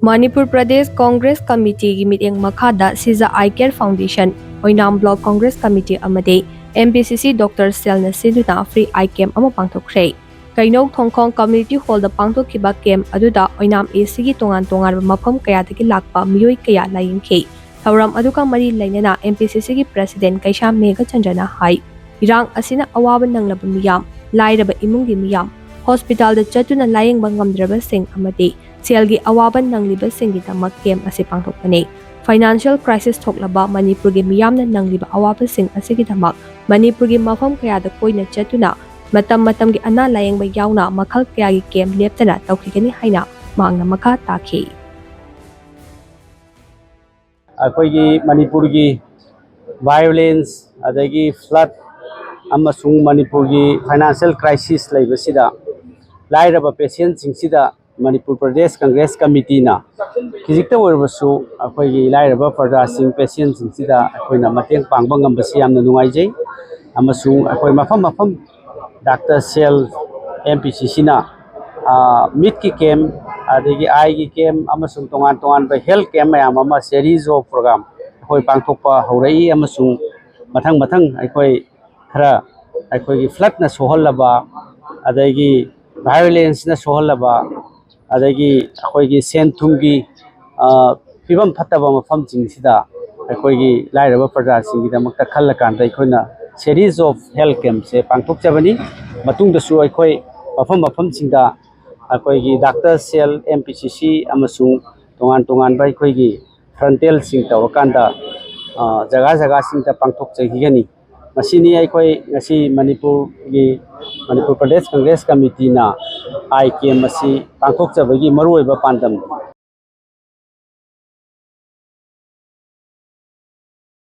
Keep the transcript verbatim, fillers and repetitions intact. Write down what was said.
ꯃꯅꯤꯄꯨꯔ ꯄ꯭ꯔꯗꯦꯁ ꯀꯣꯡꯒ꯭ꯔꯦꯁ ꯀꯃꯤꯇꯤꯒꯤ ꯃꯤꯠꯌꯦꯡ ꯃꯈꯥꯗ Shija eye care foundation, Oinam block Congress committee ꯑꯃꯗꯤ M P C C doctor ꯁꯦꯜꯅ ꯁꯤꯟꯗꯨꯅ ꯐ꯭ꯔꯤ ꯑꯥꯏ ꯀꯦꯝ ꯑꯃ ꯄꯥꯡꯊꯣꯛꯈ꯭ꯔꯦ꯫ ꯀꯩꯅꯧ ꯊꯣꯡꯈꯣꯡ ꯀꯝꯃ꯭ꯌꯨꯅꯤꯇꯤ ꯍꯣꯜꯗ ꯄꯥꯡꯊꯣꯛꯈꯤꯕ ꯀꯦꯝ ꯑꯗꯨꯗ ꯑꯣꯏꯅꯥꯝ ꯑꯦ ꯁꯤꯒꯤ ꯇꯣꯉꯥꯟ ꯇꯣꯉꯥꯟꯕ ꯃꯐꯝ ꯀꯌꯥꯗꯒꯤ ꯂꯥꯛꯄ ꯃꯤꯑꯣꯏ ꯀꯌꯥ ꯂꯥꯌꯦꯡꯈꯤ꯫ ꯊꯧꯔꯝ ꯑꯗꯨꯒ ꯃꯔꯤ ꯂꯩꯅꯅ ꯑꯦꯝ ꯄꯤ ꯁꯤ ꯁꯤꯒꯤ ꯄ꯭ꯔꯦꯁꯤꯗꯦꯟ ꯀꯩꯁꯥꯝ ꯃꯦꯘꯆꯟꯗ꯭ꯔꯅ ꯍꯥꯏ, ꯏꯔꯥꯡ ꯑꯁꯤꯅ ꯑꯋꯥꯕ ꯅꯪꯂꯕ ꯃꯤꯌꯥꯝ, ꯂꯥꯏꯔꯕ ꯏꯃꯨꯡꯒꯤ ꯃꯤꯌꯥꯝ, ꯍꯣꯁꯄꯤꯇꯥꯜꯗ ꯆꯠꯇꯨꯅ ꯂꯥꯌꯦꯡꯕ ꯉꯝꯗ꯭ꯔꯕꯁꯤꯡ ꯑꯃꯗꯤ ꯁꯦꯜꯒꯤ ꯑꯋꯥꯕ ꯅꯪꯂꯤꯕꯁꯤꯡꯒꯤꯗꯃꯛ ꯀꯦꯝ ꯑꯁꯤ ꯄꯥꯡꯊꯣꯛꯄꯅꯤ꯫ ꯐꯥꯏꯅꯥꯟꯁꯤꯌꯦꯜ ꯀ꯭ꯔꯥꯏꯁꯤꯁ ꯊꯣꯛꯂꯕ ꯃꯅꯤꯄꯨꯔꯒꯤ ꯃꯤꯌꯥꯝꯅ ꯅꯪꯂꯤꯕ ꯑꯋꯥꯕꯁꯤꯡ ꯑꯁꯤꯒꯤꯗꯃꯛ ꯃꯅꯤꯄꯨꯔꯒꯤ ꯃꯐꯝ ꯀꯌꯥꯗ ꯀꯣꯏꯅ ꯆꯠꯇꯨꯅ ꯃꯇꯝ ꯃꯇꯝꯒꯤ ꯑꯅꯥ ꯂꯥꯌꯦꯡꯕ ꯌꯥꯎꯅ ꯃꯈꯜ ꯀꯌꯥꯒꯤ ꯀꯦꯝ ꯂꯦꯞꯇꯅ ꯇꯧꯈꯤꯒꯅꯤ ꯍꯥꯏꯅ ꯃꯍꯥꯛꯅ ꯃꯈꯥ ꯇꯥꯈꯤ꯫ ꯑꯩꯈꯣꯏꯒꯤ ꯃꯅꯤꯄꯨꯔꯒꯤ ꯚꯥꯏꯑꯣꯂꯦꯟꯁ, ꯑꯗꯒꯤ ꯐ꯭ꯂꯠ ꯑꯃꯁꯨꯡ ꯃꯅꯤꯄꯨꯔꯒꯤ ꯐꯥꯏꯅꯥꯟꯁꯤꯌꯦꯜ ꯀ꯭ꯔꯥꯏꯁꯤꯁ ꯂꯩꯕꯁꯤꯗ ꯂꯥꯏꯔꯕ ꯄꯦꯁꯦꯟꯁꯤꯡꯁꯤꯗ ꯃꯅꯤꯄꯨꯔ ꯄ꯭ꯔꯗꯦꯁ ꯀꯪꯒ꯭ꯔꯦꯁ ꯀꯃꯤꯇꯤꯅ ꯈꯤꯖꯤꯛꯇ ꯑꯣꯏꯔꯕꯁꯨ ꯑꯩꯈꯣꯏꯒꯤ ꯂꯥꯏꯔꯕ ꯄ꯭ꯔꯖꯥꯁꯤꯡ, ꯄꯦꯁꯦꯟꯁꯤꯡꯁꯤꯗ ꯑꯩꯈꯣꯏꯅ ꯃꯇꯦꯡ ꯄꯥꯡꯕ ꯉꯝꯕꯁꯤ ꯌꯥꯝꯅ ꯅꯨꯡꯉꯥꯏꯖꯩ꯫ ꯑꯃꯁꯨꯡ ꯑꯩꯈꯣꯏ ꯃꯐꯝ ꯃꯐꯝ ꯗꯥꯛꯇꯔ ꯁꯦꯜ, ꯑꯦꯝ ꯄꯤ ꯁꯤ ꯁꯤꯅ ꯃꯤꯠꯀꯤ ꯀꯦꯝ, ꯑꯗꯒꯤ ꯑꯥꯏꯒꯤ ꯀꯦꯝ ꯑꯃꯁꯨꯡ ꯇꯣꯉꯥꯟ ꯇꯣꯉꯥꯟꯕ ꯍꯦꯜꯊ ꯀꯦꯝ ꯃꯌꯥꯝ ꯑꯃ, ꯁꯦꯔꯤꯁ ꯑꯣꯐ ꯄ꯭ꯔꯣꯒ꯭ꯔꯥꯝ ꯑꯩꯈꯣꯏ ꯄꯥꯡꯊꯣꯛꯄ ꯍꯧꯔꯛꯏ꯫ ꯑꯃꯁꯨꯡ ꯃꯊꯪ ꯃꯊꯪ ꯑꯩꯈꯣꯏ ꯈꯔ ꯑꯩꯈꯣꯏꯒꯤ ꯐ꯭ꯂꯠꯅ ꯁꯣꯛꯍꯜꯂꯕ, ꯑꯗꯒꯤ ꯚꯥꯏꯑꯣꯂꯦꯟꯁꯅ ꯁꯣꯛꯍꯜꯂꯕ, ꯑꯗꯒꯤ ꯑꯩꯈꯣꯏꯒꯤ ꯁꯦꯟ ꯊꯨꯝꯒꯤ ꯐꯤꯕꯝ ꯐꯠꯇꯕ ꯃꯐꯝꯁꯤꯡꯁꯤꯗ ꯑꯩꯈꯣꯏꯒꯤ ꯂꯥꯏꯔꯕ ꯄ꯭ꯔꯖꯥꯁꯤꯡꯒꯤꯗꯃꯛꯇ ꯈꯜꯂꯀꯥꯟꯗ ꯑꯩꯈꯣꯏꯅ ꯁꯦꯔꯤꯁ ꯑꯣꯐ ꯍꯦꯜꯊ ꯀꯦꯝꯁꯦ ꯄꯥꯡꯊꯣꯛꯆꯕꯅꯤ꯫ ꯃꯇꯨꯡꯗꯁꯨ ꯑꯩꯈꯣꯏ ꯃꯐꯝ ꯃꯐꯝꯁꯤꯡꯗ ꯑꯩꯈꯣꯏꯒꯤ ꯗꯥꯛꯇꯔ ꯁꯦꯜ, ꯑꯦꯝ ꯄꯤ ꯁꯤ ꯁꯤ ꯑꯃꯁꯨꯡ ꯇꯣꯉꯥꯟ ꯇꯣꯉꯥꯟꯕ ꯑꯩꯈꯣꯏꯒꯤ ꯐ꯭ꯔꯟꯇꯦꯜꯁꯤꯡ ꯇꯧꯔꯀꯥꯟꯗ ꯖꯒꯥ ꯖꯒꯥꯁꯤꯡꯗ ꯄꯥꯡꯊꯣꯛꯆꯈꯤꯒꯅꯤ꯫ ꯃꯁꯤꯅꯤ ꯑꯩꯈꯣꯏ ꯉꯁꯤ ꯃꯅꯤꯄꯨꯔꯒꯤ, ꯃꯅꯤꯄꯨꯔ ꯄ꯭ꯔꯗꯦꯁ ꯀꯪꯒ꯭ꯔꯦꯁ ꯀꯃꯤꯇꯤꯅ ꯑꯥꯏ ꯀꯦꯝ ꯑꯁꯤ ꯄꯥꯡꯊꯣꯛꯆꯕꯒꯤ ꯃꯔꯨꯑꯣꯏꯕ ꯄꯥꯟꯗꯝ꯫